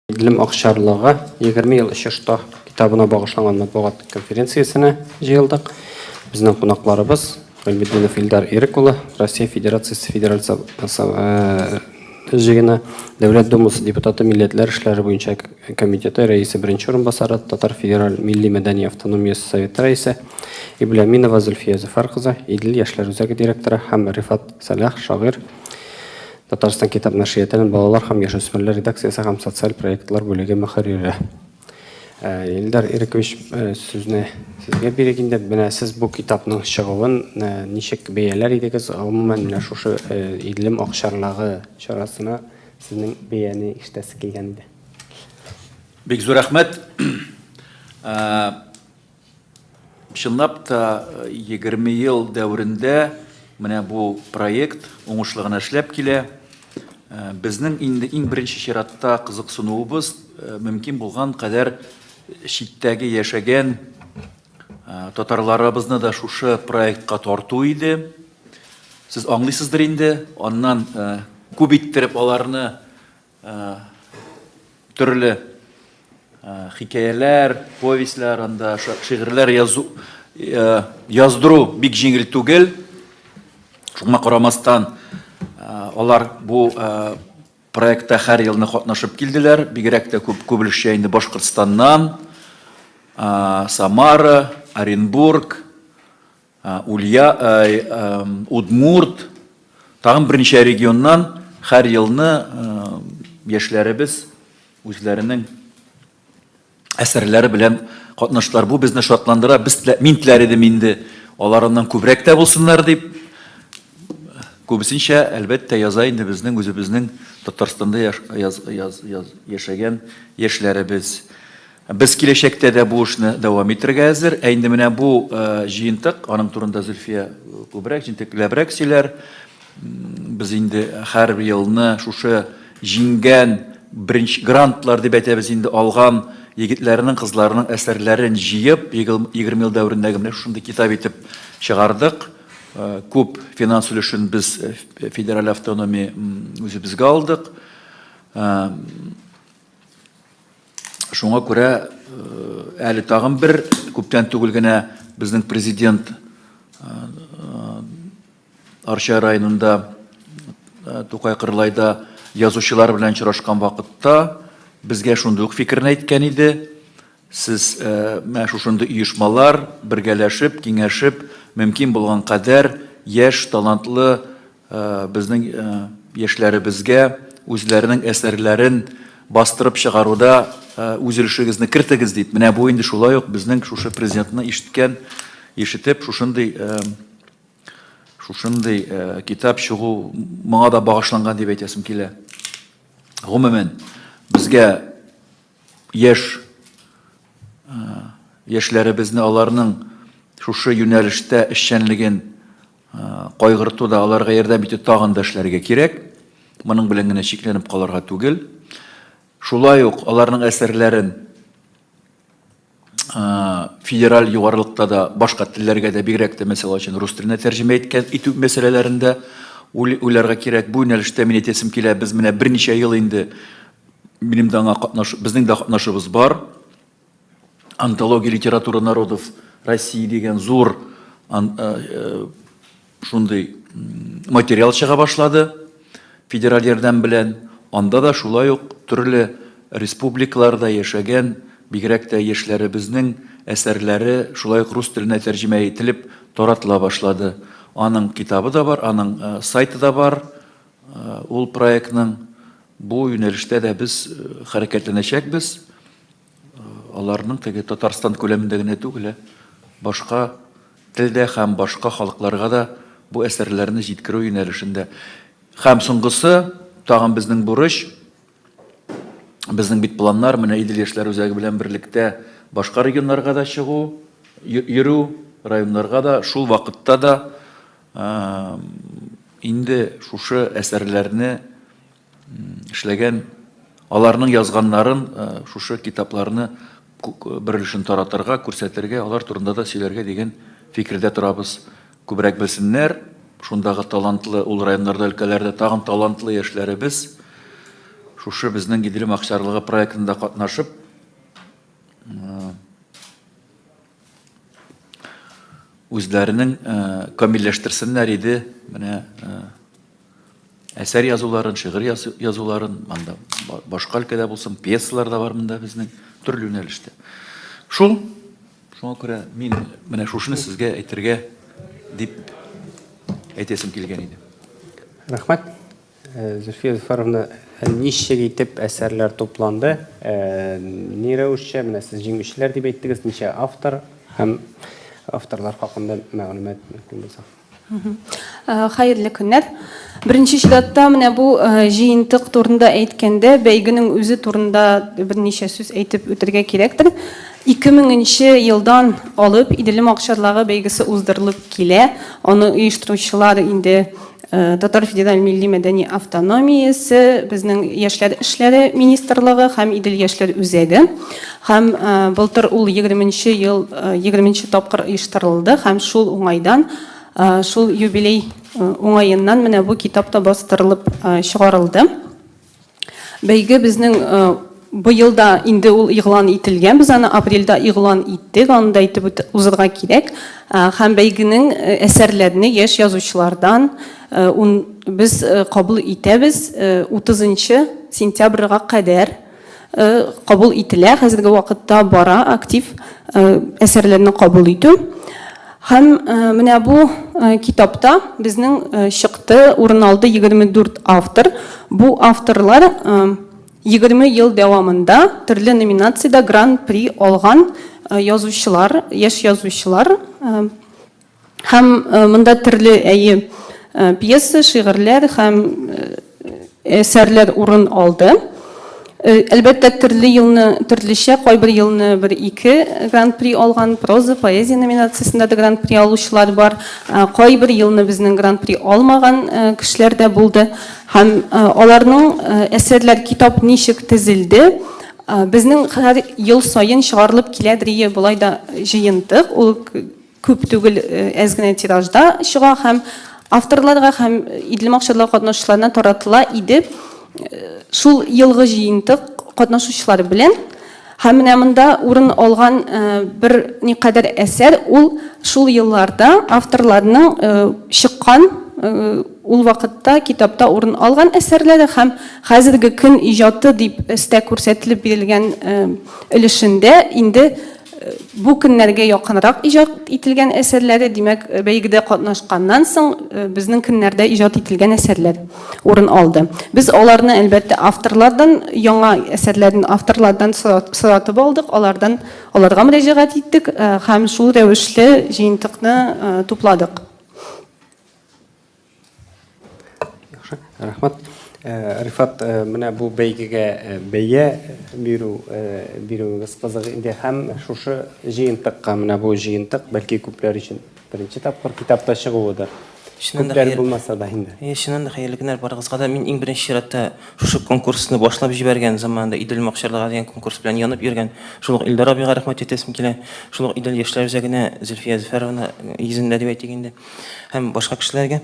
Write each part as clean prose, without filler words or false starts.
Идлем акчарлыгы 20 ел очышта китабына багышланган матбугат конференциясенә җыелдык. Безнең кунакларыбыз Гыйльметдинов Илдар Ирек улы, Россия Федерациясе Федераль Җыены Дәүләт Думасы депутаты, милләтләр эшләре буенча комитеты рәисе беренче урынбасары, Татар федераль милли мәдәни автономиясе советы рәисе Ибляминова Зөлфия Зөфәр кызы, Идел яшьләр үзәге директоры һәм Рифат Сәлах, шагыйрь, Татарстан китап нәшриятының балалар һәм яшүсмерләр редакциясе һәм социаль проектлар бүлеге мөхәррире. Э, Илдар Ирекович, э, сүзне сезгә бирик инде. Менә сез бу китапның чыгуын э, ничек бәяләр идегез? Гомумән, менә шушы Идлем акчарлагы чарасына сезнең бәяне ишетәсе килгән иде. Бик зур рәхмәт. Чынлап та, 20 ел дәверендә менә бу проект уңышлы гына эшләп килә. Безнең инде иң беренче чиратта кызыксынуыбыз мөмкин булган кадәр читтәге яшәгән татарларыбызны да шушы проектка тарту иде. Сез аңлыйсыздыр инде, аннан күп иттереп аларны Төрле хикәяләр, повестьләр, анда шигырьләр язу, яздыру бик җиңел түгел. Шуңа карамастан, алар бу проектта һәр елны катнашып килделәр. Бигрәк тә күп күп өлешчә инде Башкортстаннан, Самара, Оренбург, Улья, Удмурт, тагын берничә регионнан һәр елны яшьләребез үзләренең әсәрләре белән катнаштылар. Бу безне шатландыра. Без мин теләр идем инде аларыннан күбрәк тә булсыннар дип. Күбесенчә, әлбәттә, яза инде безнең үзебезнең Татарстанда яшәгән яшьләребез. Без киләчәктә дә бу эшне дәвам итәргә әзер. Ә инде менә бу җыентык, аның турында Зөлфия күбрәк, җентекләбрәк сөйләр. Без инде һәр елны шушы җиңгән беренче грантлар дип әйтәбез инде алган егетләрнең, кызларның әсәрләрен җыеп, 20 ел дәверендәге менә шушындый китап итеп чыгардык. Күп финанс өлешен без федераль автономия үзебезгә алдык. Шуңа күрә әле тагын бер күптән түгел генә безнең президент Арча районында Тукай Кырлайда язучылар белән очрашкан вакытта безгә шундый ук фикерне әйткән иде. Сез менә шушындый оешмалар бергәләшеп, киңәшеп, мөмкин булган кадәр яшь, талантлы Безнең яшьләребезгә үзләренең әсәрләрен бастырып чыгаруда үз өлешегезне кертегез дип. Менә бу инде шулай ук безнең шушы президентны ишеткән, ишетеп, шушындый шушындый китап чыгу моңа да багышланган дип әйтәсем килә. Гомумән, безгә яшь яшьләребезне аларның шушы юнәлештә эшчәнлеген Кайгырту да, аларга ярдәм итү тагын да эшләргә кирәк. Моның белән генә чикләнеп калырга түгел. Шулай ук аларның әсәрләрен федераль югарылыкта да башка телләргә дә бигрәк тә мәсәл өчен рус теленә тәрҗемә иткән итү мәсьәләләрендә уйларга кирәк. Бу юнәлештә мин әйтәсем килә, без менә берничә ел инде минем дә аңа катнаш, безнең дә катнашыбыз бар. Антология литературы народов России дигән зур э, э, шундый материал чыга башлады федераль ярдәм белән. Анда да шулай ук төрле республикаларда яшәгән, бигрәк тә яшьләребезнең әсәрләре шулай ук рус теленә тәрҗемә ителеп таратыла башлады. Аның китабы да бар, аның э, сайты да бар. Ул проектның бу юнәлештә дә без хәрәкәтләнәчәкбез. Аларның теге Татарстан күләмендә генә түгел, ә башка телдә һәм башка халыкларга да бу әсәрләрне җиткерү юнәлешендә. Һәм соңгысы, тагын безнең бурыч, безнең бит планнар, менә Идел яшьләр үзәге белән берлектә башка регионнарга да чыгу, йөрү, районнарга да, шул вакытта да инде шушы әсәрләрне эшләгән, аларның язганнарын, шушы китапларны бер өлешен таратырга, күрсәтергә, алар турында да сөйләргә дигән фикердә торабыз. Күбрәк белсеннәр, шундагы талантлы, ул районнарда, өлкәләрдә тагын талантлы яшьләребез. Шушы безнең Иделем акчарлыгы проектында катнашып, үзләренең камилләштерсеннәр иде менә әсәр язуларын, шигырь язуларын, анда башка өлкәдә булсын, пьесалар да бар монда безнең төрле юнәлештә. Шул, шуңа күрә мин менә шушыны сезгә әйтергә дип әйтәсем килгән иде. Рәхмәт. Зөлфия Зөфәровна, ничек итеп әсәрләр тупланды? Ни рәвешчә, менә сез җиңүчеләр дип әйттегез, ничә автор һәм авторлар хакында мәгълүмат мөмкин булса? Хәерле көннәр. Беренче чиратта менә бу җыентык турында әйткәндә, бәйгенең үзе турында берничә сүз әйтеп үтергә кирәктер. 2000 нче елдан алып Иделем акчарлагы бәйгесе уздырылып килә. Аны оештыручылар инде Татар федераль милли-мәдәни автономиясе, безнең Яшьләр эшләре министрлыгы һәм Идел яшьләр үзәге. Һәм былтыр ул егерменче ел, егерменче тапкыр оештырылды һәм шул уңайдан, шул юбилей уңаеннан менә бу китап та бастырылып чыгарылды. Бәйге безнең быел да инде ул игълан ителгән. Без аны апрельдә игълан иттек, аны да әйтеп узырга кирәк. Һәм бәйгенең әсәрләрне яшь язучылардан без кабул итәбез 30 сентябрьгә кадәр кабул ителә. Хәзерге вакытта бара актив әсәрләрне кабул итү. Һәм менә бу китапта безнең чыкты, урын алды 24 автор. Бу авторлар 20 ел дәвамында төрле номинациядә гран-при алган язучылар, яшь язучылар. Һәм монда төрле әйе пьеса, шигырьләр һәм әсәрләр урын алды. Әлбәттә, төрле елны төрлечә, кайбер елны бер-ике гран-при алган, проза, поэзия номинациясендә дә гран-при алучылар бар. Кайбер елны безнең гран-при алмаган кешеләр дә булды. Һәм аларның әсәрләр, китап ничек тезелде, безнең һәр ел саен чыгарылып киләдер ие болай да җыентык, ул күп түгел, әз генә тиражда чыга һәм авторларга һәм Идел макчарлар катнашучыларына таратыла иде. Шул елгы җыентык катнашучылар белән. Һәм менә монда урын алган бер никадәр әсәр, ул шул елларда авторларның чыккан, ул вакытта китапта урын алган әсәрләре һәм хәзерге көн иҗаты дип өстә күрсәтелеп бирелгән өлешендә инде Бу көннәргә якынрак иҗат ителгән әсәрләре, димәк, бәйгедә катнашканнан соң безнең көннәрдә иҗат ителгән әсәрләр урын алды. Без аларны, әлбәттә, авторлардан, яңа әсәрләрен авторлардан соратып алдык, алардан аларга мөрәҗәгать иттек һәм шул рәвешле җыентыкны тупладык. Яхшы, рәхмәт. Э, Рифат, э, менә бу бәйгегә э, бәя бирү бирүегез кызык инде һәм шушы җыентыкка, менә бу җыентык бәлки күпләр өчен беренче тапкыр китапта чыгуыдыр. Чыннан да Күпләр хәер- булмаса да инде. Әйе, чыннан да хәерле көннәр барыгызга да. Мин иң беренче чиратта шушы конкурсны башлап җибәргән заманында Идел макчарлыгы дигән конкурс белән янып йөргән шул ук Илдар абыйга рәхмәт әйтәсем килә. Шул ук Идел яшьләр үзәгенә Зөлфия Зөфәровна йөзендә дип әйтик инде. Һәм башка кешеләргә.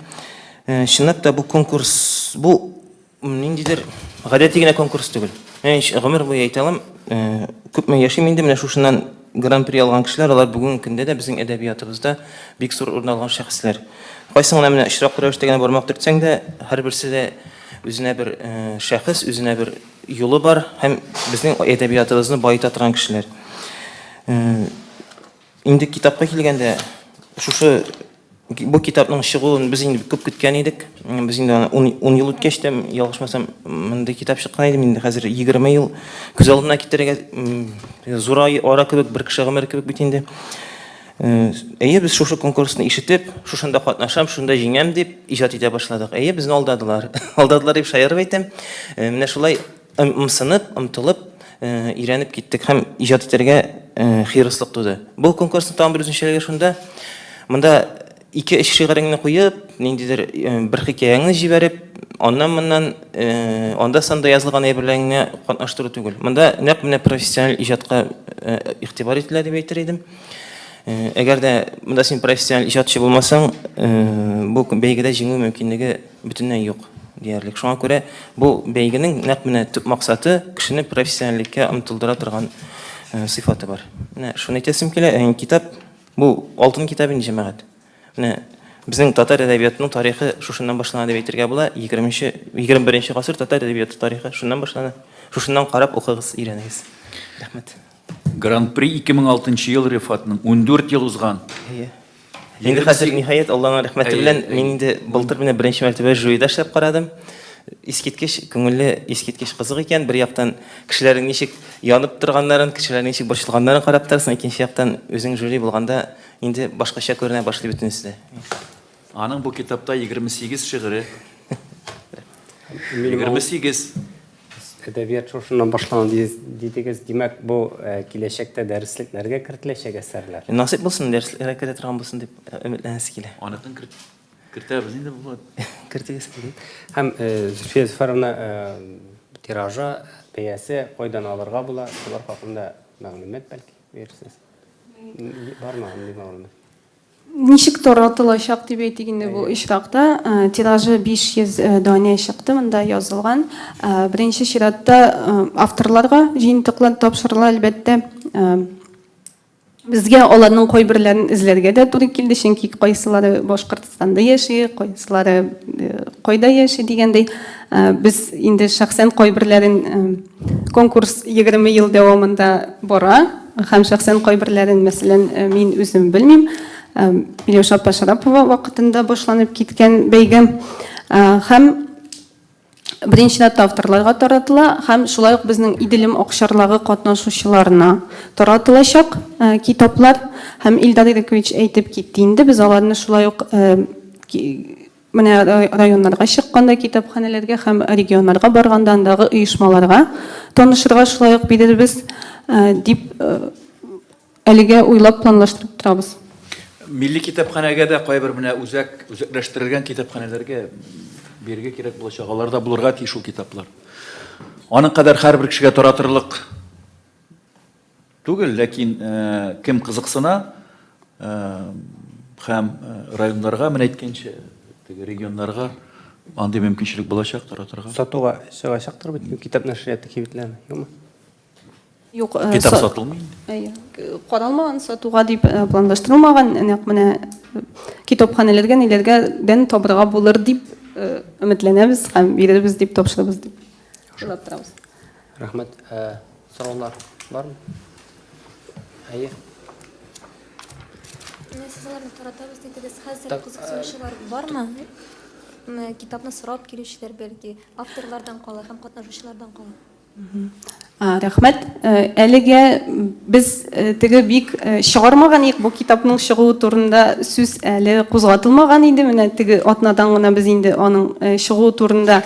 Э, чынлап та бу конкурс, бу ниндидер гадәти генә конкурс түгел. Мин гомер буе әйтә алам, э, күпме яшим инде, менә шушыннан гран-при алган кешеләр, алар бүгенге көндә дә безнең әдәбиятыбызда бик зур урын алган шәхесләр. Кайсы гына менә очраклы рәвештә генә бармак төртсәң дә, һәрберсе дә үзенә бер э, шәхес, үзенә бер юлы бар һәм безнең әдәбиятыбызны баета торган кешеләр. Инде китапка килгәндә, шушы бу китапның чыгуын без инде күп көткән идек. Без инде аны 10 ел үткәч тә, ялгышмасам, мондый китап чыккан иде. Инде хәзер 20 ел күз алдына китерергә зур ара кебек, бер кеше гомере кебек бит инде. Әйе, без шушы конкурсны ишетеп, шушында катнашам, шунда җиңәм дип иҗат итә башладык. Әйе, безне алдадылар. Алдадылар дип шаярып әйтәм. Менә шулай Ымсынып, омтылып, өйрәнеп киттек һәм иҗат итәргә хирыслык туды. Бу конкурсның тагын бер үзенчәлеге шунда, монда ике-өч шигыреңне куеп, ниндидер бер хикәяңне җибәреп, аннан-моннан, анда-санда язылган әйберләреңне катнаштыру түгел. Монда нәкъ менә профессиональ иҗатка игътибар ителә дип әйтер идем. Әгәр дә монда син профессиональ иҗатчы булмасаң, бу бәйгедә җиңү мөмкинлеге бөтенләй юк. диярлек. Шуңа күрә бу бәйгенең нәкъ менә төп максаты кешене профессиональлеккә омтылдыра торган сыйфаты бар. Менә шуны әйтәсем килә, китап бу алтын китап инде, җәмәгать. Менә безнең татар әдәбиятының тарихы шушыннан башлана дип әйтергә була. 20-нче, 21 гасыр татар әдәбияты тарихы шуннан башлана. Шушыннан карап укыгыз, өйрәнегез. Рәхмәт. Гран-при 2006 ел Рифатның, 14 ел узган. Әйе. Инде хәзер ниһаять Алланың рәхмәте белән мин инде былтыр менә беренче мәртәбә жюрида эшләп карадым. Искиткеч күңелле, искиткеч кызык икән. Бер яктан кешеләрнең ничек янып торганнарын, кешеләрнең ничек борчылганнарын карап торасың, икенче яктан үзең жюри булганда инде башкача күренә башлый бөтенесе дә. Аның бу китапта 28 шигыре. 28. Әдәбият шушыннан башлана дидегез. Димәк, бу киләчәктә дәреслекләргә кертеләчәк әсәрләр. Насыйп булсын, дәреслекләргә керә торган булсын дип өметләнәсе килә. Аныкын кертәбез инде Булат. Кертегез. Һәм Зөлфия Зөфәровна, тиражы, бәясе, кайдан алырга була, шулар хакында мәгълүмат бәлки бирерсез? Бармы андый мәгълүмат? Ничек таратылачак дип әйтик инде бу очракта. Тиражы 500 данә чыкты, монда язылган. Беренче чиратта авторларга җыентыклар тапшырыла, әлбәттә. Безгә аларның кайберләрен эзләргә дә туры килде, чөнки кайсылары Башкортстанда яши, кайсылары кайда яши дигәндәй. Без инде шәхсән кайберләрен Конкурс 20 ел дәвамында бара һәм шәхсән кайберләрен, мәсәлән, мин үзем белмим. Миләүшә апа Шарапова вакытында башланып киткән бәйге һәм беренче чиратта авторларга таратыла һәм шулай ук безнең Иделем акчарлагы катнашучыларына таратылачак китаплар һәм Илдар Ирекович әйтеп китте инде, без аларны шулай ук Менә районнарга чыкканда китапханәләргә һәм регионнарга барганда андагы оешмаларга танышырга шулай ук бирербез дип әлегә уйлап планлаштырып торабыз. Милли китапханәгә дә кайбер менә үзәк, үзәкләштерелгән китапханәләргә бирергә кирәк булачак. Аларда булырга тиеш ул китаплар. Аның кадәр һәрбер кешегә таратырлык Түгел, ләкин кем кызыксына һәм районнарга, менә әйткәнчә, теге регионнарга андый мөмкинчелек булачак таратырга. Сатуга чыгачактыр бит китап нәшрияты кибетләренә, юкмы? Юк, китап сатылмый инде. Әйе, каралмаган сатуга дип планлаштырылмаган, нәкъ менә китапханәләргә, ниләргә дән табырга булыр дип өметләнәбез һәм бирербез дип тапшырырбыз дип уйлап торабыз. Рәхмәт. Сораулар бармы? Әйе. Менә сез аларны таратабыз дидегез. Хәзер кызыксынучылар бармы? Менә китапны сорап килүчеләр бәлки, авторлардан кала һәм катнашучылардан кала. Рәхмәт. Әлегә без теге бик чыгармаган идек бу китапның чыгуы турында сүз әле кузгатылмаган иде. Менә теге атнадан гына без инде аның чыгуы турында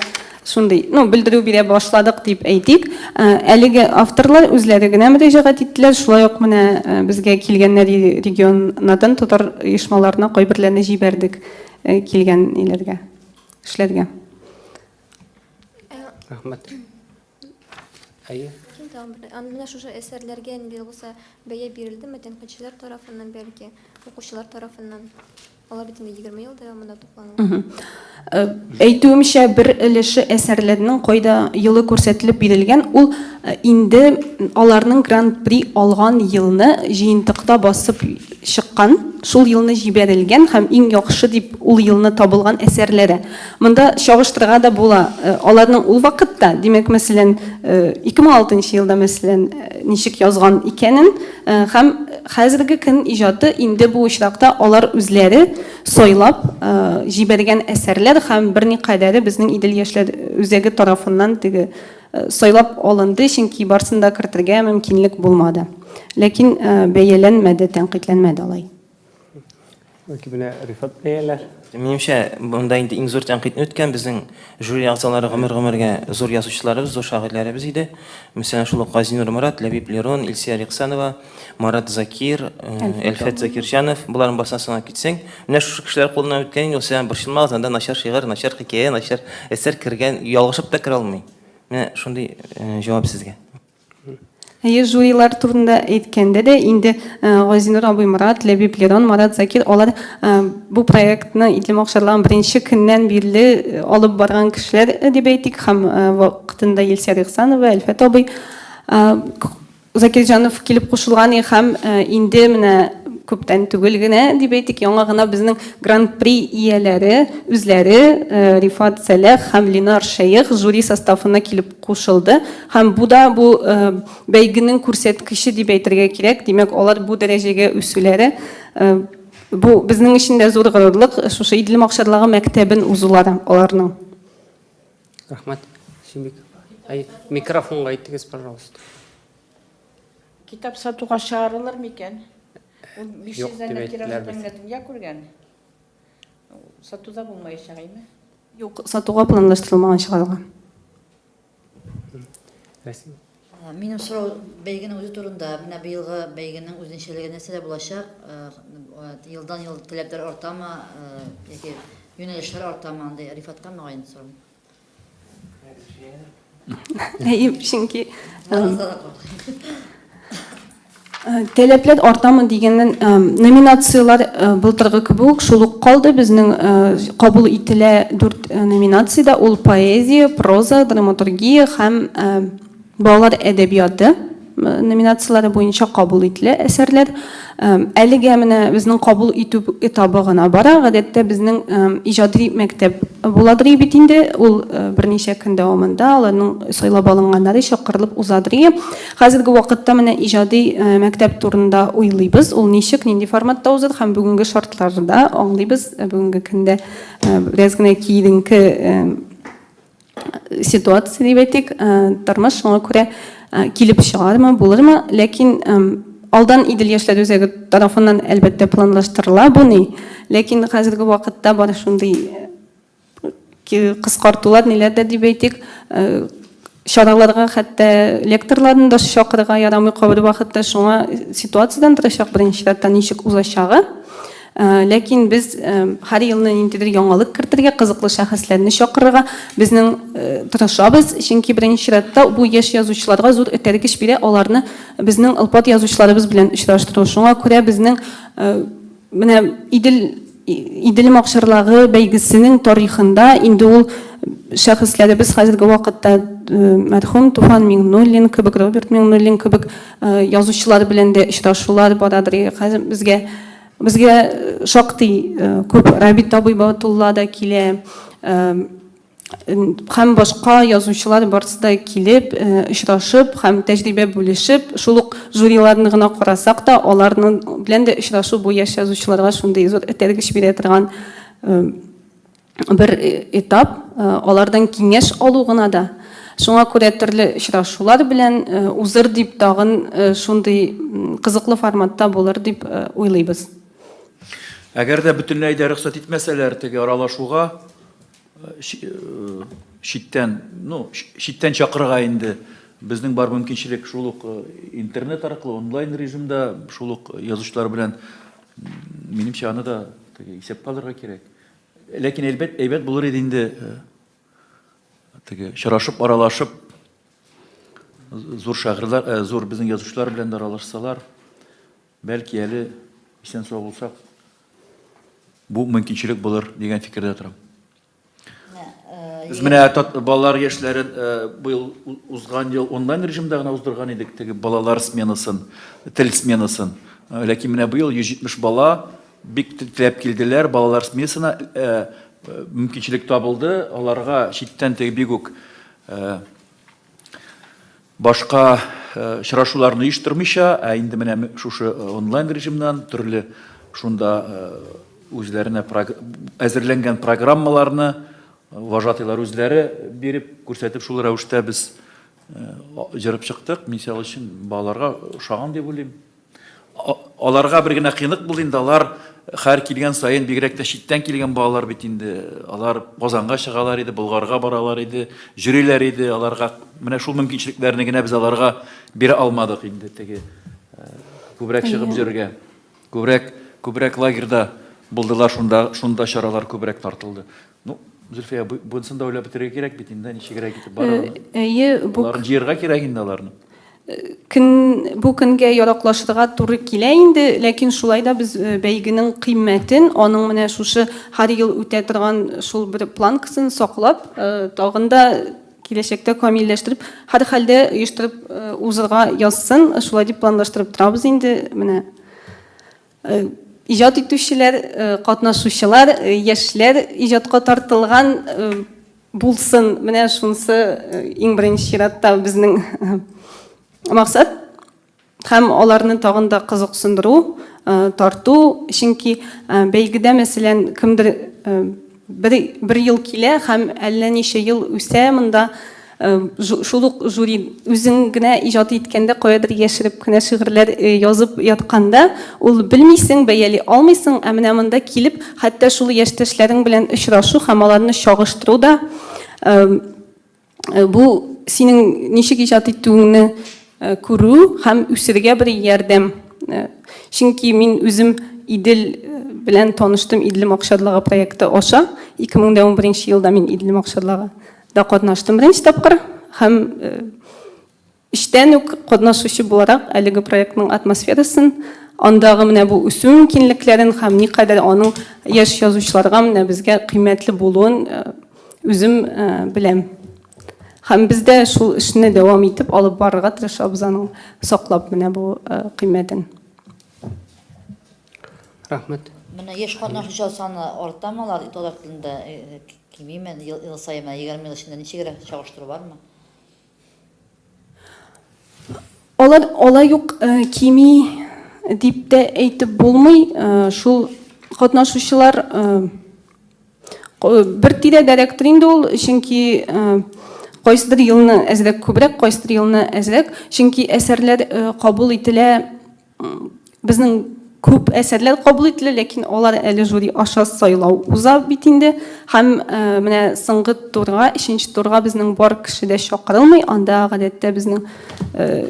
Шундый, ну, белдерү бирә башладык дип әйтик. Әлеге авторлар үзләре генә мөрәҗәгать иттеләр. Шулай ук менә безгә килгәннәр регионнардан татар оешмаларына кайберләрне җибәрдек килгән ниләргә, эшләргә. Рәхмәт. Әйе. Мөмкин тагын бер. Аны менә шушы әсәрләргә нинди булса бәя бирелдеме тәнкыйтьчеләр тарафыннан бәлки, укучылар тарафыннан? Алар бит инде 20 ел дәвамында тупланылган. Әйтүемчә, бер өлеше әсәрләрнең кайда елы күрсәтелеп бирелгән, ул инде аларның Гран-при алган елны җыентыкта басып чыккан, шул елны җибәрелгән һәм иң яхшы дип ул елны табылган әсәрләре. Монда чагыштырырга да була. Аларның ул вакытта, димәк, мәсәлән, 2006 нчы елда, мәсәлән, ничек язган икәнен һәм хәзерге көн иҗаты инде бу очракта алар үзләре сайлап җибәргән әсәрләр һәм берникадәре безнең Идел яшьләр үзәге тарафыннан теге сайлап алынды, чөнки барсын да кертергә мөмкинлек булмады. Ләкин бәяләнмәде, тәнкыйтьләнмәде алай. Бәлки менә Рифат бәяләр. Минемчә, монда инде иң зур тәнкыйтьне үткән безнең жюри әгъзалары гомер-гомергә зур язучыларыбыз, зур шагыйрьләребез иде. Мәсәлән, шул ук Газинур Морат, Ләбиб Лерон, Илсөяр Ихсанова, Марат Закир, Әлфәт Закирҗанов, боларның барысына санап китсәң, менә шушы кешеләр кулыннан үткән инде, ул сиңа борчылмагыз, анда начар шигырь, начар хикәя, начар әсәр кергән, ялгышып та керә алмый. Менә шундый җавап сезгә. Әйе, жюрилар турында әйткәндә дә, инде Газинур абый Морат, Ләбиб Лерон, Марат Закир, алар бу проектны Идлем акчарлагын беренче көннән бирле алып барган кешеләр дип әйтик, һәм вакытында Илсәр Ихсанова, Әлфәт абый Закирҗанов килеп кушылган һәм инде менә күптән түгел генә дип әйтик, яңа гына безнең Гран-при ияләре үзләре Рифат Сәләх һәм Ленар Шәех жюри составына килеп кушылды. Һәм бу да бу бәйгенең күрсәткече дип әйтергә кирәк. Димәк, алар бу дәрәҗәгә үсүләре бу безнең өчен дә зур горурлык, шушы Идел Макшарлагы мәктәбен узулары аларның. Рәхмәт. Синбик. Ай, микрофонга әйтегез, пожалуйста. Китап сатуга чыгарылыр микән? Ул Юк, 500 дип данә әйттеләр тираждан без. генә дөнья күргән. Сатуда булмаячак, әйме? Юк, сатуга планлаштырылмаган чыгарырга. Рәсим. Минем сорау бәйгенең үзе турында. Менә быелгы бәйгенең үзенчәлеге нәрсәдә булачак? Елдан-ел таләпләр артамы яки юнәлешләр артамы? Андый Рифатка мөгаен сорау. Әйе, чөнки Таләпләр артамы дигәннән, номинацияләр былтыргы кебек үк шул ук калды. Безнең кабул ителә дүрт номинациядә, ул поэзия, проза, драматургия һәм балалар әдәбияты номинацияләре буенча кабул ителә әсәрләр. Әлегә менә безнең кабул итү этабы гына бара. Гадәттә безнең иҗади мәктәп буладыр бит инде. Ул берничә көн дәвамында аларның сайлап алынганнары чакырылып узадыр. Хәзерге вакытта менә иҗади мәктәп турында уйлыйбыз. Ул ничек, нинди форматта узыр һәм бүгенге шартларда аңлыйбыз, бүгенге көндә бераз генә киеренке ситуация дип әйтик, тормыш шуңа күрә килеп чыгармы, булырмы, ләкин алдан Идел яшьләр үзәге тарафыннан әлбәттә планлаштырыла бу ни, ләкин хәзерге вакытта бар шундый кыскартулар ниләр дә дип әйтик, чараларга хәтта лекторларны да чакырырга ярамый кайбер вакытта, шуңа ситуациядән торачак беренче чиратта ничек узачагы. Ләкин без һәр елны ниндидер яңалык кертергә, кызыклы шәхесләрне чакырырга безнең тырышабыз, чөнки беренче чиратта бу яшь язучыларга зур этәргеч бирә, аларны безнең олпат язучыларыбыз белән очраштыру. Шуңа күрә безнең менә Идел Идел макшарлагы бәйгесенең тарихында инде ул шәхесләребез хәзерге вакытта мәрхүм Туфан Миңнуллин кебек, Роберт Миңнуллин кебек язучылар белән дә очрашулар барадыр. Хәзер безгә Безгә шактый күп Рабит абый Батулла да килә, һәм башка язучылар барысы да килеп, очрашып һәм тәҗрибә бүлешеп, шул ук жюриларны гына карасак та, аларның белән дә очрашу бу яшь язучыларга шундый зур этәргеч бирә торган бер этап, алардан киңәш алу гына да. Шуңа күрә төрле очрашулар белән узыр дип тагын шундый кызыклы форматта булыр дип уйлыйбыз. Әгәр дә бөтенләй дә рөхсәт итмәсәләр теге аралашуга, читтән, ну, читтән чакырырга инде безнең бар мөмкинчелек шул ук интернет аркылы, онлайн режимда шул ук язучылар белән, минемчә, аны да теге исәпкә алырга кирәк. Ләкин әлбәт, әйбәт булыр иде инде теге очрашып, аралашып, зур шагыйрьләр, зур безнең язучылар белән дә аралашсалар, бәлки әле исән-сау булсак, бу мөмкинчелек булыр дигән фикердә торам. Без менә балалар яшьләрен быел узган ел онлайн режимда гына уздырган идек, теге балалар сменасын, тел сменасын. Ләкин менә быел 170 бала бик теләп килделәр балалар сменасына, мөмкинчелек табылды. Аларга читтән теге бик үк башка очрашуларны оештырмыйча, ә инде менә шушы онлайн режимнан төрле шунда үзләренә әзерләнгән программаларны вожатыйлар үзләре биреп, күрсәтеп, шул рәвештә без җырып чыктык. Мисал өчен, балаларга ошаган дип уйлыйм. Аларга бер генә кыенлык булды инде, алар хәр килгән саен, бигрәк тә читтән килгән балалар бит инде, алар Казанга чыгалар иде, Болгарга баралар иде, йөриләр иде, аларга менә шул мөмкинчелекләрне генә без аларга бирә алмадык инде, теге күбрәк чыгып йөрергә, күбрәк, күбрәк лагерьда булдылар, шунда, шунда чаралар күбрәк тартылды. Ну, Зөлфия, бунысын да уйлап бетерергә кирәк бит инде, ничегрәк итеп барырга. Әйе, бу Аларны җыярга кирәк инде аларны. Көн, бу көнгә яраклашырга туры килә инде, ләкин шулай да без бәйгенең кыйммәтен, аның менә шушы һәр ел үтә торган шул бер планкасын саклап, тагын да киләчәктә камилләштереп, һәрхәлдә оештырып узырга язсын, шулай дип планлаштырып торабыз инде менә. Иҗат итүчеләр, катнашучылар, яшьләр иҗатка тартылган булсын. Менә шунысы иң беренче чиратта безнең максат. Һәм аларны тагын да кызыксындыру, тарту, чөнки бәйгедә, мәсәлән, кемдер бер, бер ел килә һәм әллә ничә ел үсә монда, шул ук жюри үзең генә иҗат иткәндә каядыр яшереп кенә шигырьләр язып ятканда ул белмисең, бәяли алмыйсың, ә менә монда килеп, хәтта шул яшьтәшләрең белән очрашу һәм аларны чагыштыру да бу синең ничек иҗат итүеңне күрү һәм үсергә бер ярдәм. Чөнки мин үзем Идел белән таныштым Иделем акчарлага проекты аша. 2011 елда мин Иделем акчарлага да катнаштым беренче тапкыр һәм эчтән үк катнашучы буларак әлеге проектның атмосферасын, андагы менә бу үсү мөмкинлекләрен һәм никадәр аның яшь язучыларга менә безгә кыйммәтле булуын үзем беләм. Һәм без дә шул эшне дәвам итеп алып барырга тырышабыз аның саклап менә бу кыйммәтен. Рәхмәт. Менә яшь катнашучылар саны артамы алар татар телендә кимиме ел, ел саен менә 20 ел эчендә ничегрәк чагыштыру бармы? Алар алай ук кими дип тә әйтеп булмый. Шул катнашучылар бер тирәдәрәктер инде ул, чөнки кайсыдыр елны әзрәк күбрәк, кайсыдыр елны әзрәк, чөнки әсәрләр кабул ителә. Безнең күп әсәрләр кабул ителә, ләкин алар әле жюри аша сайлау уза бит инде. Һәм менә соңгы турга, өченче турга безнең бар кеше дә чакырылмый. Анда гадәттә безнең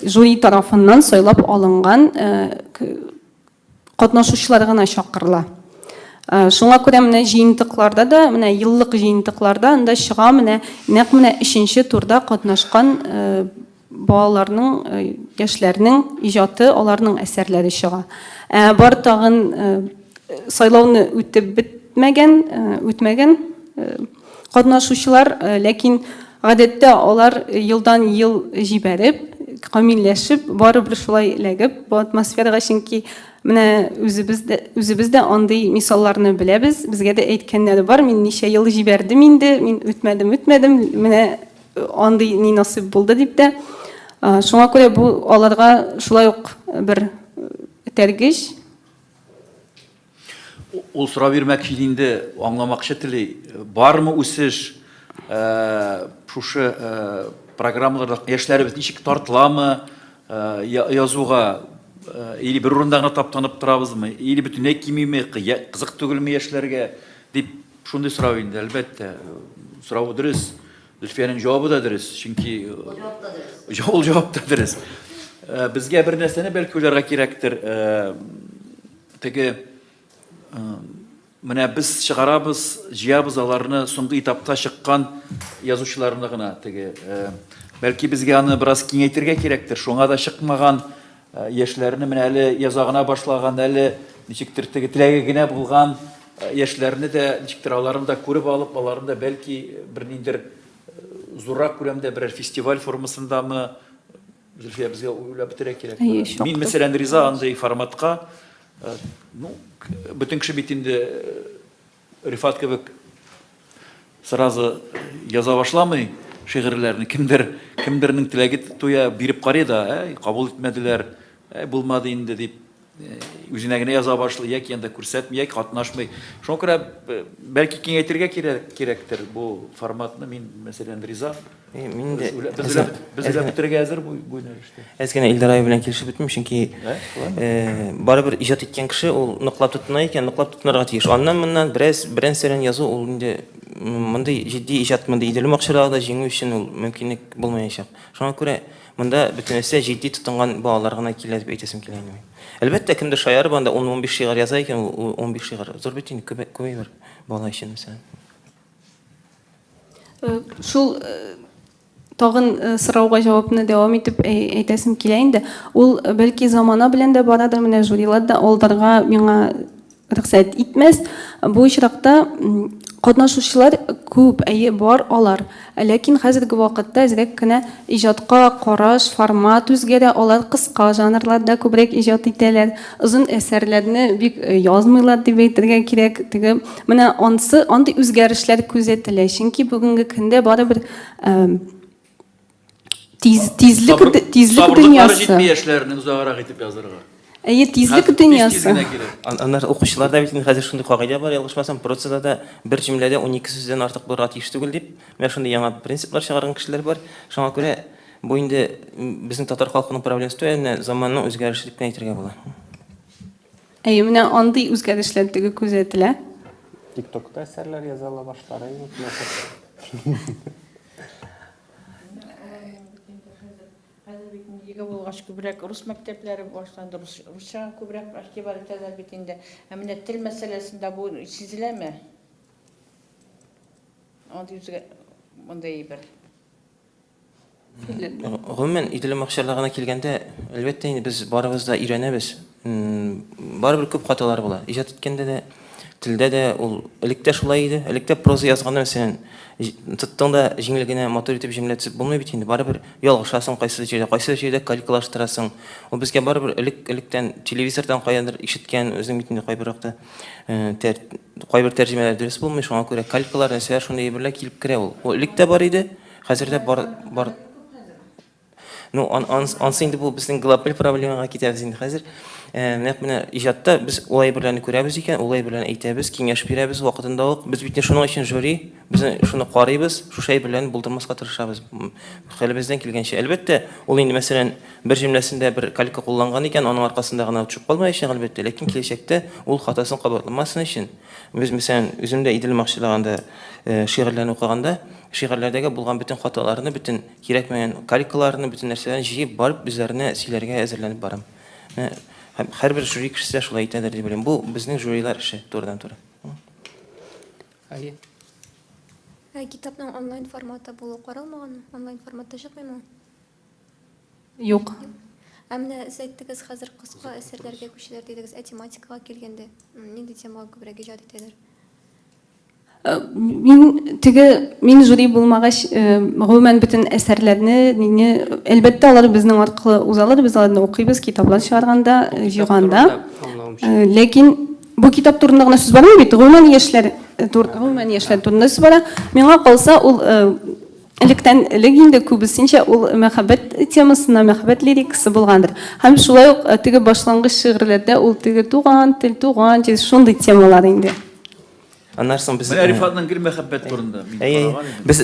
жюри тарафыннан сайлап алынган катнашучылар гына чакырыла. Шуңа күрә менә җыентыкларда да, менә еллык җыентыкларда анда чыга менә нәкъ менә өченче турда катнашкан балаларның, яшьләрнең иҗаты, аларның әсәрләре чыга. Ә бар тагын сайлауны үтеп бетмәгән, үтмәгән катнашучылар, ләкин гадәттә алар елдан ел җибәреп, камилләшеп, барыбер шулай эләгеп бу атмосферага, чөнки менә үзебез дә, үзебез дә андый мисалларны беләбез, безгә дә әйткәннәре бар, мин ничә ел җибәрдем инде, мин үтмәдем, үтмәдем, менә андый ни насыйп булды дип тә. Шуңа күрә бу аларга шулай ук бер этәргеч. Ул сорау бирмәкче иде инде, аңламакчы тели. Бармы үсеш шушы программаларда яшьләребез ничек тартыламы язуга или бер урында гына таптанып торабызмы, или бөтенләй кимиме, кызык түгелме яшьләргә дип шундый сорау инде, әлбәттә. Сорау дөрес. Зөлфиянең җавабы да дөрес, чөнки ул җавап та дөрес. Безгә бер нәрсәне бәлки уйларга кирәктер. Теге менә без чыгарабыз, җыябыз аларны соңгы этапта чыккан язучыларны гына теге. Бәлки безгә аны бераз киңәйтергә кирәктер. Шуңа да чыкмаган яшьләрне менә әле яза гына башлаган, әле ничектер теге теләге генә булган Яшьләрне дә, ничектер аларны да күреп алып, аларны да бәлки берниндер зуррак күләмдә берәр фестиваль формасындамы, Зөлфия, безгә уйлап бетерә кирәк. Мин, мәсәлән, риза андый форматка. Ну, бөтен кеше бит инде Рифат кебек сразу яза башламый шигырьләрне. Кемдер, кемдернең теләге туя, биреп карый да, әй, кабул итмәделәр, әй, булмады инде дип үзенә генә яза башлый, яки анда күрсәтми, яки катнашмый. Шуңа күрә бәлки киңәйтергә кирәктер бу форматны. Мин, мәсәлән, риза. Мин дә без уйлап бетерергә әзер бу юнәлештә. Әз генә Илдар абый белән килешеп бетмим, чөнки барыбер иҗат иткән кеше ул ныклап тотына икән, ныклап тотынырга тиеш. Аннан моннан бераз берән-сәрән язу ул инде мондый җитди иҗат, мондый Идел Макчарада җиңү өчен ул мөмкинлек булмаячак. Шуңа күрә Монда бөтенесе җитди тотынган балалар гына килә дип әйтәсем килә инде мин. Әлбәттә, кемдер шаярып анда ун-унбиш шигырь яза икән, ул 15 шигырь зур бит инде, күп, күп әйбер бала өчен, мәсәлән. Шул Тагын сорауга җавапны дәвам итеп әйтәсем килә инде. Ул бәлки замана белән дә барадыр, менә жюрилар да алдарга миңа рөхсәт итмәс. Бу очракта катнашучылар күп, әйе, бар алар. Ләкин хәзерге вакытта әзрәк кенә иҗатка караш, формат үзгәрә, алар кыска жанрларда күбрәк иҗат итәләр. Озын әсәрләрне бик язмыйлар дип әйтергә кирәк. Теге менә ансы, андый үзгәрешләр күзәтелә. Чөнки бүгенге көндә барыбер Тиз, тизлек, Сабыр, тизлек сабырлыклары дөньясы. җитми яшьләрнең озаграк итеп язырга. Әйе, тизлек Хәзер тиз-тиз дөньясы. генә кирәк. Аннары укучыларда бит инде хәзер шундый кагыйдә бар, ялгышмасам, прозада да бер җөмләдә 12 сүздән артык булырга тиеш түгел дип, менә шундый яңа принциплар чыгарган кешеләр бар. Шуңа күрә бу инде безнең татар халкының проблемасы түгел, менә заманның үзгәреше дип кенә әйтергә була. Әйе, менә андый үзгәрешләр теге күзәтелә. Тиктокта әсәрләр яза ала башлар, әйе, Хәзер бит инде егә булгач күбрәк рус мәктәпләре башланды, рус, русчага күбрәк игътибар итәләр бит инде. Ә менә тел мәсьәләсендә бу сизеләме? Андый үзгә мондый әйбер. Гомумән, Идел акчарлагына килгәндә, әлбәттә инде без барыбыз да өйрәнәбез. Барыбер күп хаталар була. Иҗат иткәндә дә, телдә дә ул элек тә шулай иде. Элек тә проза язганда, мәсәлән, тоттың да җиңел генә матур итеп җөмлә төзеп булмый бит инде. Барыбер ялгышасың кайсы җирдә, кайсы җирдә калькалаштырасың. Ул безгә барыбер элек электән телевизордан каяндыр ишеткән, үзең бит инде кайбер вакытта кайбер тәрҗемәләр дөрес булмый, шуңа күрә калькалар, нәрсәләр шундый әйберләр килеп керә ул. Ул элек тә бар иде, хәзер дә бар, бар. Ну, ан, ан, ансы инде бу безнең глобаль проблемага китәбез инде хәзер. Э, нәкъ менә иҗатта без ул әйберләрне күрәбез икән, ул әйберләрне әйтәбез, киңәш бирәбез вакытында ук. Без бит шуның өчен жюри, без шуны карыйбыз, шушы әйберләрне булдырмаска тырышабыз. Хәлебездән килгәнчә. Әлбәттә, ул инде мәсәлән, бер җөмләсендә бер калька кулланган икән, аның аркасында гына төшеп калмаячак, әлбәттә, ләкин киләчәктә ул хатасын кабатламасын өчен, без, мәсәлән, үзем дә Идел макчылаганда э, шигырьләрне укыганда, шигырьләрдәге булган бөтен хаталарны, бөтен кирәкмәгән калькаларны, бөтен нәрсәләрне җыеп барып, үзләренә сөйләргә әзерләнеп барам. Менә һәм һәрбер жюри кешесе дә шулай итәдер дип уйлыйм. Бу безнең жюрилар эше турыдан-туры. Әйе. Ә китапның онлайн форматы булу каралмаганмы? Онлайн форматта чыкмыймы ул? Юк. Ә менә сез әйттегез, хәзер кыска әсәрләргә күчәләр дидегез. Ә тематикага килгәндә, нинди темага күбрәк иҗат итәләр? Э, мин теге мин жюри булмагач, э, гомумән бөтен әсәрләрне, мине, әлбәттә, алар безнең аркылы узалар, без аларны укыйбыз, китаплар чыгарганда, э, җыйганда. Ләкин бу китап турында гына сүз бармый бит, гомумән яшьләр, гомумән яшьләр турында сүз бара. Миңа калса, ул электән элек инде күбесенчә ул мәхәббәт темасына, мәхәббәт лирикасы булгандыр. Һәм шулай ук теге башлангыч шигырьләрдә ул теге туган тел, туган җир, шундый темалар инде. Аннан соң без Менә Рифатның гел мәхәббәт турында мин караган идем. Без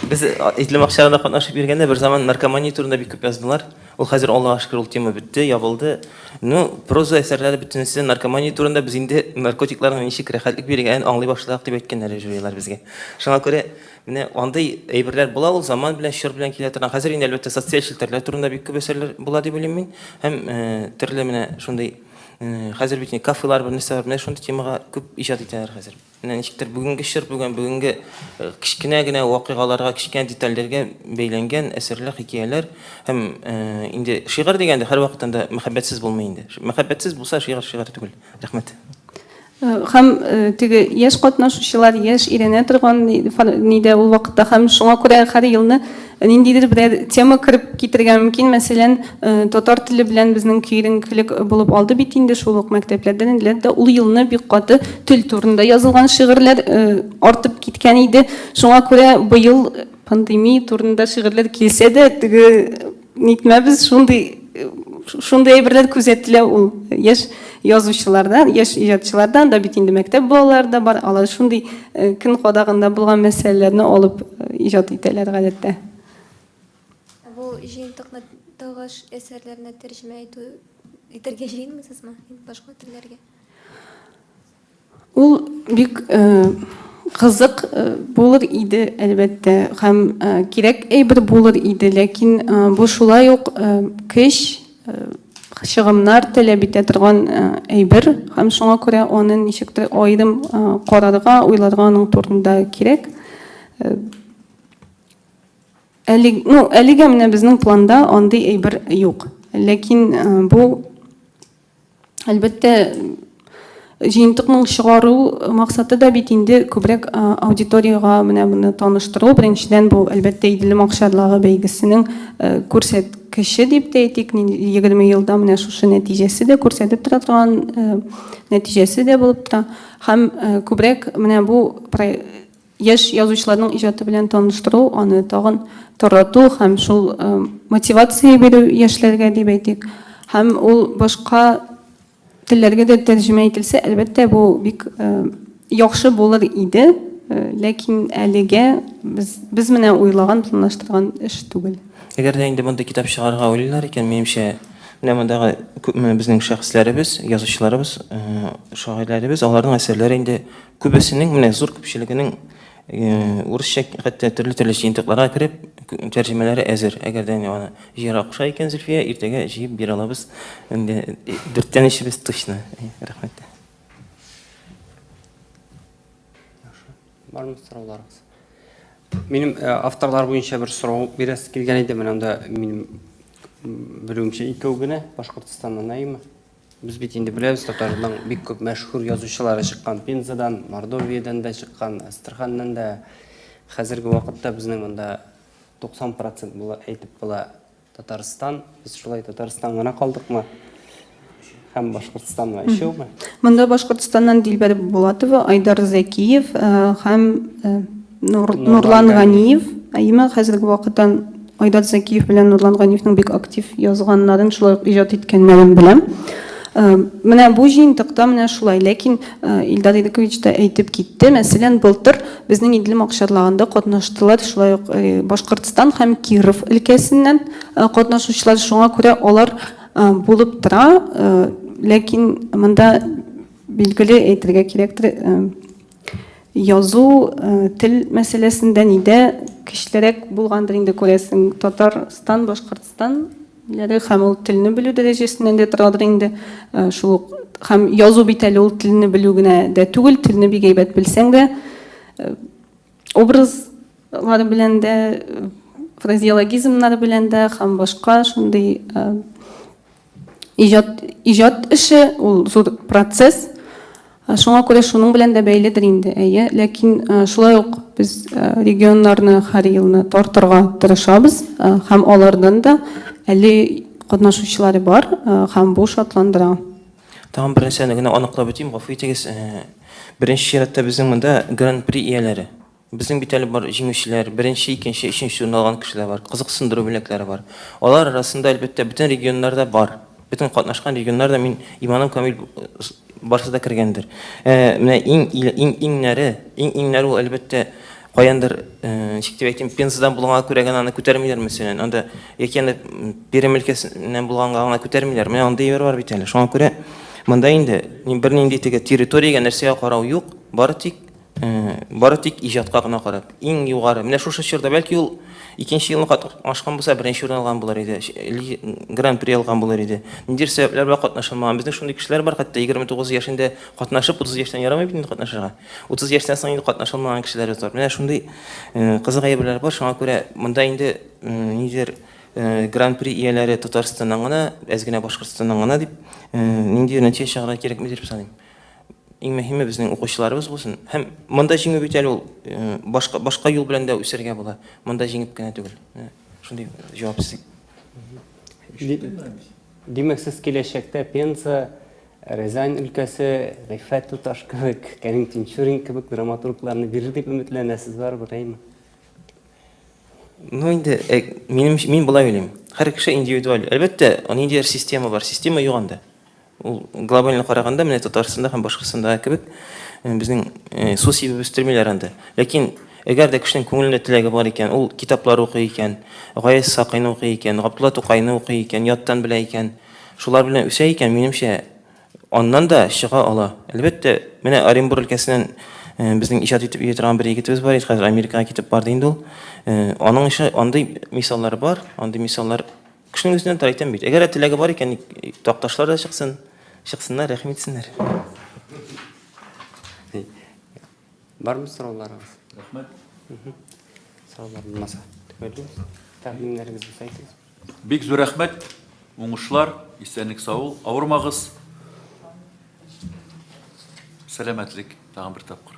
без Итлем акчаларында катнашып йөргәндә бер заман наркомания турында бик күп яздылар. Ул хәзер Аллага шөкер ул тема бетте, ябылды. Ну, проза әсәрләре бөтенесе наркомания турында без инде наркотикларның ничек рәхәтлек биргәнен аңлый башладык дип әйткәннәр жюрилар безгә. Шуңа күрә менә андый әйберләр була ул заман белән, чор белән килә торган. Хәзер инде әлбәттә социаль челтәрләр турында бик күп әсәрләр була дип уйлыйм мин. Һәм төрле менә шундый Хәзер бит кафелар, бер нәрсә бар, менә шундый темага күп иҗат итәләр хәзер. Менә ничектер бүгенге чор, бүген бүгенге кечкенә генә вакыйгаларга, кечкенә детальләргә бәйләнгән әсәрләр, хикәяләр һәм инде шигырь дигәндә һәрвакытта да мәхәббәтсез булмый инде. Мәхәббәтсез булса шигырь шигырь түгел. Рәхмәт. Һәм теге яшь катнашучылар, яшь өйрәнә торган нидә ул вакытта һәм шуңа күрә һәр елны ниндидер берәр тема кереп китергә мөмкин. Мәсәлән, татар теле белән безнең киеренкелек булып алды бит инде шул ук мәктәпләрдә ниләр дә ул елны бик каты тел турында язылган шигырьләр артып киткән иде. Шуңа күрә быел пандемия турында шигырьләр килсә дә, теге Нитмәбез, шундый шундый әйберләр күзәтелә ул яшь язучылардан, яшь иҗатчылардан да бит инде мәктәп балалары да бар, алар шундый э, көн кадагында булган мәсьәләләрне алып э, иҗат итәләр гадәттә. Бу җыентыкны тагы әсәрләренә тәрҗемә итү итәргә җыенмыйсызмы? Башка телләргә? Ул бик кызык булыр иде, әлбәттә, һәм кирәк әйбер булыр иде, ләкин бу шулай ук көч, чыгымнар таләп итә торган әйбер, һәм шуңа күрә аны ничектер аерым карарга, уйларга аның турында кирәк. Әле, ну, әлегә менә безнең планда андый әйбер юк. Ләкин бу, әлбәттә, җыентыкның чыгару максаты да бит инде күбрәк аудиториягә менә моны таныштыру. Беренчедән, бу, әлбәттә, Иделем акчарлагы бәйгесенең күрсәткече дип тә әйтик, 20 елда менә шушы нәтиҗәсе дә күрсәтеп тора торган нәтиҗәсе дә булып тора. Һәм күбрәк менә бу Яшь язучыларның иҗаты белән таныштыру, аны тагын тарату һәм шул мотивация бирү яшьләргә дип әйтик. Һәм ул башка телләргә дә тәрҗемә ителсә, әлбәттә, бу бик яхшы булыр иде. Ләкин әлегә без, без менә уйлаган, планлаштырган эш түгел. Әгәр дә инде мондый китап чыгарырга уйлыйлар икән, минемчә, менә мондагы күпме безнең шәхесләребез, язучыларыбыз, шагыйрьләребез, аларның әсәрләре инде Күбесенең, менә зур күпчелегенең урысча хәтта төрле-төрле җыентыкларга кереп, тәрҗемәләре әзер. Әгәр дә аны җыярга куша икән Зөлфия, иртәгә җыеп бирә алабыз. Инде дүрттән өчебез точно. Рәхмәт. Яхшы. Бармы сорауларыгыз? Минем авторлар буенча бер сорау бирәсе килгән иде. Менә анда минем белүемчә икәү генә Башкортстаннан, әйеме? Без бит инде беләбез, татарның бик күп мәшһүр язучылары чыккан Пензадан, Мордовиядән дә чыккан, Әстерханнан да. Хәзерге вакытта безнең монда 90 процент була, әйтеп була, Татарстан. Без шулай Татарстан гына калдыкмы? Һәм Башкортстанмы? Өчәүме? Монда Башкортстаннан Дилбәр Булатова, Айдар Зәкиев һәм Нур, Нурлан Ганиев, әйеме, хәзерге вакытта Айдар Зәкиев белән Нурлан Ганиевның бик актив язганнарын, шулай ук иҗат иткәннәрен беләм. Э, менә бу җыентыкта менә шулай, ләкин э, Илдар Ирекович та әйтеп китте, мәсәлән, былтыр безнең Иделем акчарлагында катнаштылар шулай ук э, Башкортстан һәм Киров өлкәсеннән катнашучылар, шуңа күрә алар булып тора, ләкин монда билгеле әйтергә кирәктер, Язу, тел мәсьәләсендә нидә көчлерәк булгандыр инде күрәсең, Татарстан, Башкортстан ләре һәм ул телне белү дәрәҗәсеннән дә торадыр инде. Шул ук һәм язу бит әле ул телне белү генә дә түгел, телне бик әйбәт белсәң дә, образлары белән дә, фразеологизмнары белән дә һәм башка шундый Иҗат, иҗат эше ул зур процесс. Шуңа күрә шуның белән дә бәйледер инде, әйе. Ләкин шулай ук без регионнарны һәр елны тартырга тырышабыз һәм алардан да әле катнашучылары бар һәм бу шатландыра. Тагын бер нәрсәне генә аныклап үтим, гафу итегез. Беренче чиратта безнең монда Гран-при ияләре. Безнең бит әле бар җиңүчеләр, беренче, икенче, өченче урын алган кешеләр бар, кызыксындыру бүләкләре бар. Алар арасында, әлбәттә, бөтен регионнар да бар. Бөтен катнашкан регионнар да, мин иманым камил, барысы да кергәндер. Ә, менә иң иң иңнәре, иң иңнәре ул, әлбәттә, каяндыр, ничек дип әйтим, Пензадан булганга күрә генә аны күтәрмиләр, мәсәлән. Анда яки анда Пермь өлкәсеннән булганга гына күтәрмиләр. Менә андый әйбер бар бит әле. Шуңа күрә монда инде бернинди теге территориягә, нәрсәгә карау юк, бары тик Бары тик иҗатка гына карап, иң югары. Менә шушы чорда, бәлки ул икенче елны катнашкан булса, беренче урын алган булыр иде, гран-при алган булыр иде. Ниндидер сәбәпләр белән катнашылмаган. Безнең шундый кешеләр бар, хәтта 29 яшендә катнашып, 30 яшьтән ярамый бит инде катнашырга. 30 яшьтән соң инде катнаша алмаган кешеләребез бар. Менә шундый кызык әйберләр бар. Шуңа күрә монда инде ниндидер гран-при ияләре Татарстаннан гына, әз генә Башкортстаннан гына дип, ниндидер нәтиҗә чыгарырга кирәкми дип саныйм. Иң мөһиме безнең укучыларыбыз булсын. Һәм монда җиңү бит әле ул э, башка башка юл белән дә үсәргә була. Монда җиңеп кенә түгел. Менә шундый җавап сезгә. Димәк, сез киләчәктә Пенза, Рязань өлкәсе, Гыйффәт туташ кебек, Кәрим Тинчурин кебек драматургларны бирер дип өметләнәсез барыбер, әйме? Ну инде, э, минем мин болай уйлыйм. Һәр кеше индивидуаль. Әлбәттә, ниндидер система бар. Система юк анда. Ул глобально караганда, менә Татарстанда һәм Башкортстандагы кебек, э, безнең э, су сибеп үстермиләр анда. Ләкин әгәр дә кешенең күңелендә теләге бар икән, ул китаплар укый икән, Гаяз Сакыйны укый икән, Габдулла Тукайны укый икән, яттан белә икән, шулар белән үсә икән, минемчә, аннан да чыга ала. Әлбәттә, менә Оренбур өлкәсеннән э, безнең иҗат итеп йөри торган бер егетебез бар иде, хәзер Америкага китеп барды инде ул. Аның ише андый мисаллар бар, андый мисаллар Кешенең үзеннән тора әйтәм бит. Әгәр дә теләге бар икән, такташлар да чыксын. Чыксыннар, рәхим итсеннәр. Бармы сорауларыгыз? Рәхмәт. Сораулар булмаса. Төгәллибез. Тәкъдимнәрегез булса әйтегез. Бик зур рәхмәт, уңышлар, исәнлек саул, авырмагыз. Сәламәтлек тагын бер тапкыр.